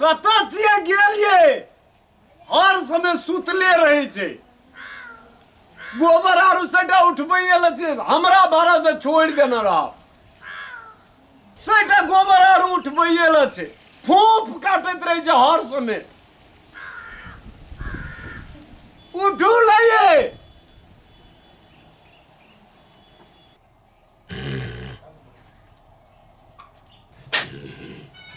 कतऽ छियै गेलियै? हर समय सुतले रहै छै। गोबर आरू सटा उठबैये लए छै, हमरा भाड़ा से छोड़ि देने रह। सटा गोबर आरू उठबैये लए छै, फोफ काटैत रहै छै हर समय। उठू लइये।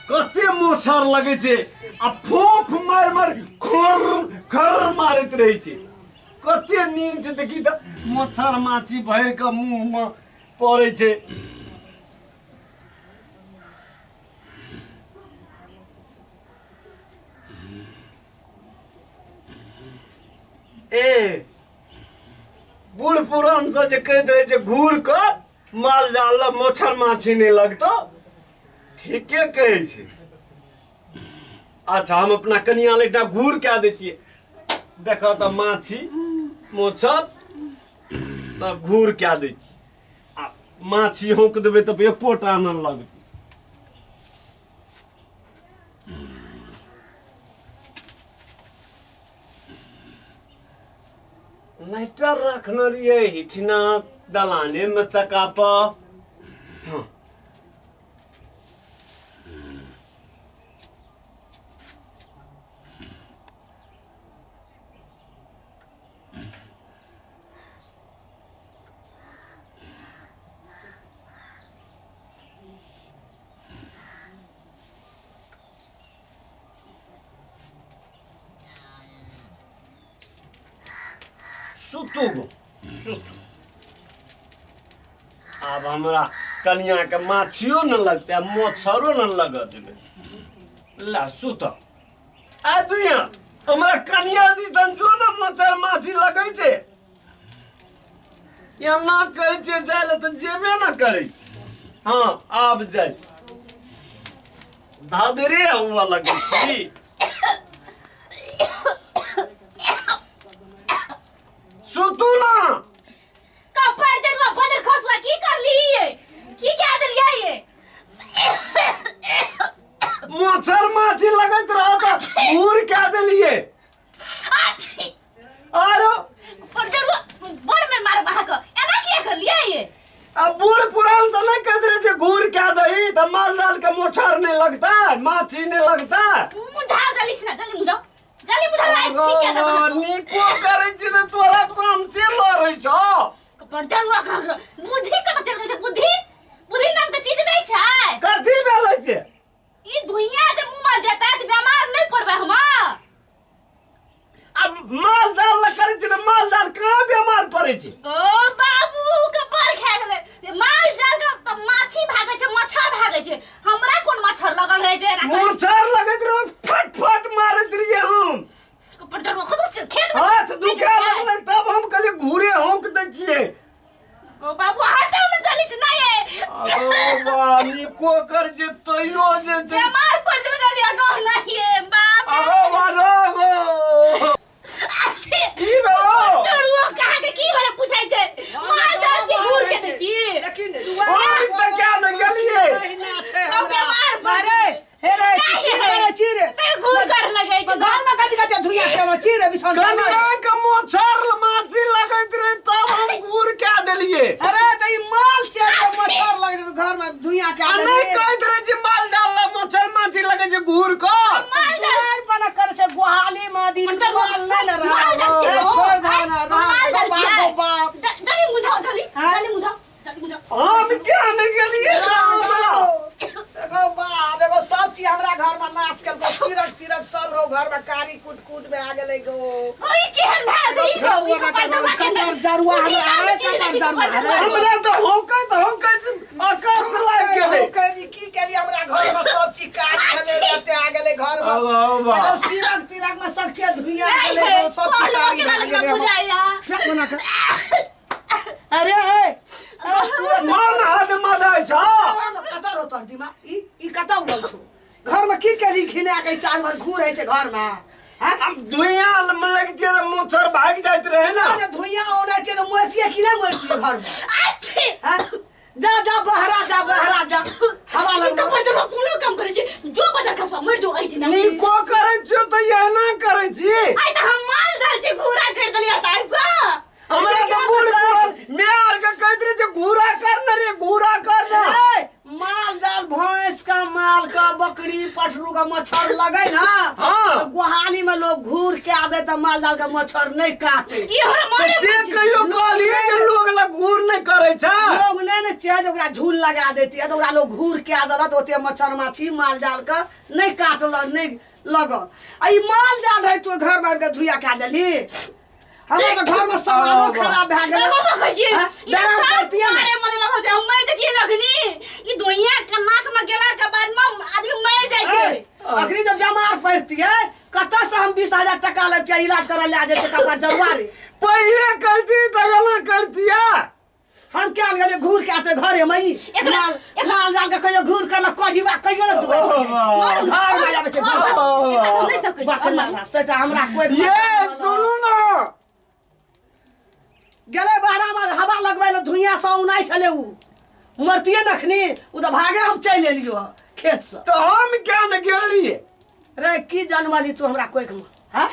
कते मोछर लगै छै आ फोफ मारि मारि खर खर मारैत रहै छै। कते नींद छै देखी तऽ, मच्छर माछी भरि कऽ मुँहमे पड़ै छै। ए बूढ़ पुरान से जे कहैत रहै छै घूर कऽ माल जाल लए मच्छर माछी नहि लगतौ, ठीके कहै छै। अच्छा, हम अपना कनिया लए एकटा घूर कए दै छियै। देखऽ तऽ माछी मच्छर तऽ घूर कए दै छियै आ माछी हौंक देबै तऽ एकोटा नहि लगतै। लाइटर रखने रहियै हिठिना दलाने में चक्का पर। हाँ। सुतू गो सुतू। आब हमरा कनियाके माछियो न लगतै आ मच्छरो न लगऽ देबै। ला सुत आ दुनिया, हमरा कनिया दिसन जो ने मच्छर माछी लगै छै। एना कहै छियै जाय लए तऽ जेबे न करै छै। हँ, आब जाइ धदरे हुआ लगै छी। सुतू ना। कपार जरुआ बजर खसुआ, की करली ये? की कह देलियै ये? मच्छर माछी लगैत रह तऽ घूर कए देलियै। आछी। आरो पर जरुआ बड़ में मार अहाँ के, एना किया करलियै ये? आ बूढ़ पुरान से नहीं कहते रहे जे घूर कए दही तऽ माल जाल के मच्छर नहीं लगता, माछी नहीं लगता। मुझाओ जल्दी से ना, जल्दी मुझाओ, जल्दी मुझाओ। रात ठीक है तऽ नीको करै छी तऽ तोरा काम से लड़ै छौ। पर जरुआ कहाँ के बुद्धि कतऽ चल गेल छै? बुद्धि बुद्धि नाम के चीज नहीं छै। कथी भेलै से? ई धुइयां जे मुंह में जेतै तऽ बेमार नहीं पड़बै हम। अब माल जाल ला करै छी तऽ माल जाल कहाँ बेमार पड़ै छै? ओ बाबू के बड़ खा गेलै माल जाल के तऽ माछी भागै छै, मच्छर भागै छै। हमरा कोन मच्छर लगल रहै छै एना करै? मच्छर लगैत रहै, फट फट मारैत रहियै हम। पर जरुआ खुद से खेत में हाथ दुखा लगलै तब हम कहलियै घूरे हौंक दै छियै। गो बाबू हटाउ ने जल्दी से, नहीं है। अरे बा निको कर जे तैयो जे जे बेमार पड़ जेबै, जल्दी हटाउ। नहीं है बाप रे। अरे बा रे गो। अच्छे। की भेलो? जरुआ कहाँ के की भेलै पूछै छै? माल जाल से घूर के दै छी। लेकिन ओहि तऽ क्या ने गेलियै। अहिना छै सब हमरा। बेमार पड़ अरे हे रे, नहीं की है। करै छी रे? ते घूर कर लगे छै। घर में कथी कथी धुइया केने छी रे बिछौन पर? कनिया के मच्छर माछी लगैत रहे तब हम घूर कए देलियै। अरे तऽ ई माल छै तऽ मच्छर लग जेतौ, घर में धुइया के आ नहि कहैत रहे जे माल जाल ला मच्छर माछी लगै छै, घूर कर। माल जाल दुआरि पर न करै छै गोहाली में दिन पर जरुआ माल नहि ने माल जाल रहै। छियै। छोड़ दे ना, रह। माल जाल बाप छियै। गो बाप। जल्दी मुझाओ, जल्दी हाँ? जल्दी मुझाओ, जल्दी मुझाओ। हम क्या नहि गेलियै हमरा। एगो बाप एगो सब चीज हमरा घर में नाच केलको, तिरक तिरक सब रहो घर में, कारी कूट कूट में आ गेलै गो। ओई केहन भए छै ई गो? ई कपार जरुआ केहन कपार जरुआ बुद्धि हमरा, नाम के चीज कपार नहि छै, जरुआ कपार जरुआ। हमरा तऽ हौंकैत हौंकैत आकाश लागि गेलै। की की केली हमरा घर में सब चीज कारी छलै राते आ गेलै घर में। अब आओ बा। एगो सिरक तिरक में सब चीज धुइया नहीं गेलै है, गो, सब चीज पढ़लो कारी के भए लगना गेलै हमर। बुझाइया। फेक ओना के। अरे ए मन हद मदाइ छ। कतऽ रहो तोहर दिमाग? ई ई कतऽ उड़ल छौ? घर में की केली घिना के चार भर घूर है छै घर में? हैं? अब धुइयां में लगितियै तऽ मच्छर भागि जाइत रहै ने। अरे धुइयां ओनै छै तऽ मरतियै कि नहि मरतियै घर में? अच्छे। हैं? जा जा बहरा जा, बहरा जा, हवा ई लग। कपार जरुआ कोनो काम करै छै जो बजर खसवा मरि जो एहिठिना। ना। नीको करै छियो तऽ एना करै छी। आइ तऽ हम माल जाल छी, घूरा कर देलियै तऽ आबि कऽ। हमरा तऽ बूढ़ पुरान मैं आर के कहैत रहे जे घूरा कर न रे, घूरा कर न। ए, माल जाल भैंस का, माल का, बकरी पठरू का मच्छर लगे ना। हाँ। तो गोहाली में लोग घूर के आदे तो माल जाल का मच्छर नहीं काटे। ई हमरा तऽ मने जे कहियो कहलियै जे लोग लग घूर नहि करै छै। लोग नहीं ने चाहे जे ओकरा झूल लगा देती है, तो ओकरा लोग घूर के आदत ओते मच्छर माछी माल जाल का नहीं काटल, नहीं लगल। आ ई माल जाल रहे तू घर में के धुइया खा देली, हमरा तऽ घर में सामानो खराब भए गेलै। एगो कहै छियै, हाँ? ई तऽ डराम साफ करतियै ने। मारे मने लगल छै, हम मरि जतियै नखनी। ई दुनिया के नाक में गेला के बाद में आदमी मरि जाइ छै। ए, अखनी जब बीमार पड़तियै कतऽ से हम 20,000 टका लेतियै इलाज करऽ लए जेतै कपड़ा जरुआ रे। पहिले कहती तऽ एना करतियै। हम क्या गेलियै घूर के आते घरे में ई माल माल जाल के कहियो घूर के न कढ़ीबा कहियो न दुआरि पर जाइ छै। घर में आबै छै घर में। एकरा से नहि सकै छी। बकला सेटा हमरा कोइ ये सुनू ना। गेलै बहरा में हवा लगबै लए, धुइयाँ से औनाइ छलै, उ मरतियै नखनी, उ तऽ भागे हम चलि एलियो हँ खेत से। तऽ हम क्या ने गेलियै रे? की जनमली तू हमरा कोइख में? हैं,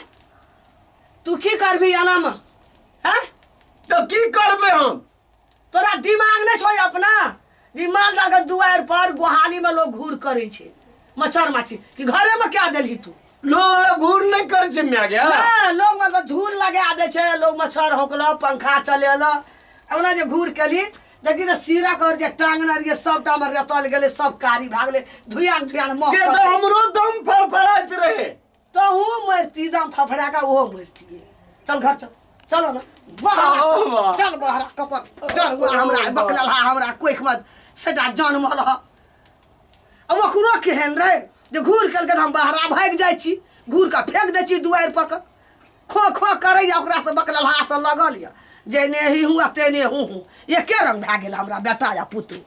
तू की करबी एना में? हैं, तऽ की करबै हम? तोरा दिमाग नहि छौ अपना जे माल जाल के दुआरि पर गोहाली में लोग घूर करै छै मच्छर माछी कि घरे में क्या देलही तू? लोग लग घूर नहि करै छै माय गे। नहि, लोग मतलब झूर लगा दै छै, लोग मच्छर होकलक, पंखा चलेलक, ओना जे घूर केली देखी तऽ सीरक और जे टांगने रहियै सबटा में रेतल गेलै, सब कारी भए गेलै, धुइयान धुइयान मह। से तऽ हमरो दम फड़फड़ाइत रहे। तहूँ मरती दम फफड़ा के, ओहो मरती। चल घर चल, चलो ना बहरा। ओ वाह। चल बहरा कपट चल। हुआ हमरा बकलल हा हमरा कोइख में सेटा जनमल ह। आ ओकरो केहन रहे जे घूर केलकै, हम बहरा भागि जाइ छी, घूर के फेंक दै छी दुआरि पर के, खो खो करैया ओकरा से बकललहा से लगल यऽ, जेने ही हूँ आ तेने हूँ हूँ एके रंग भए गेल हमरा बेटा या पुतहु।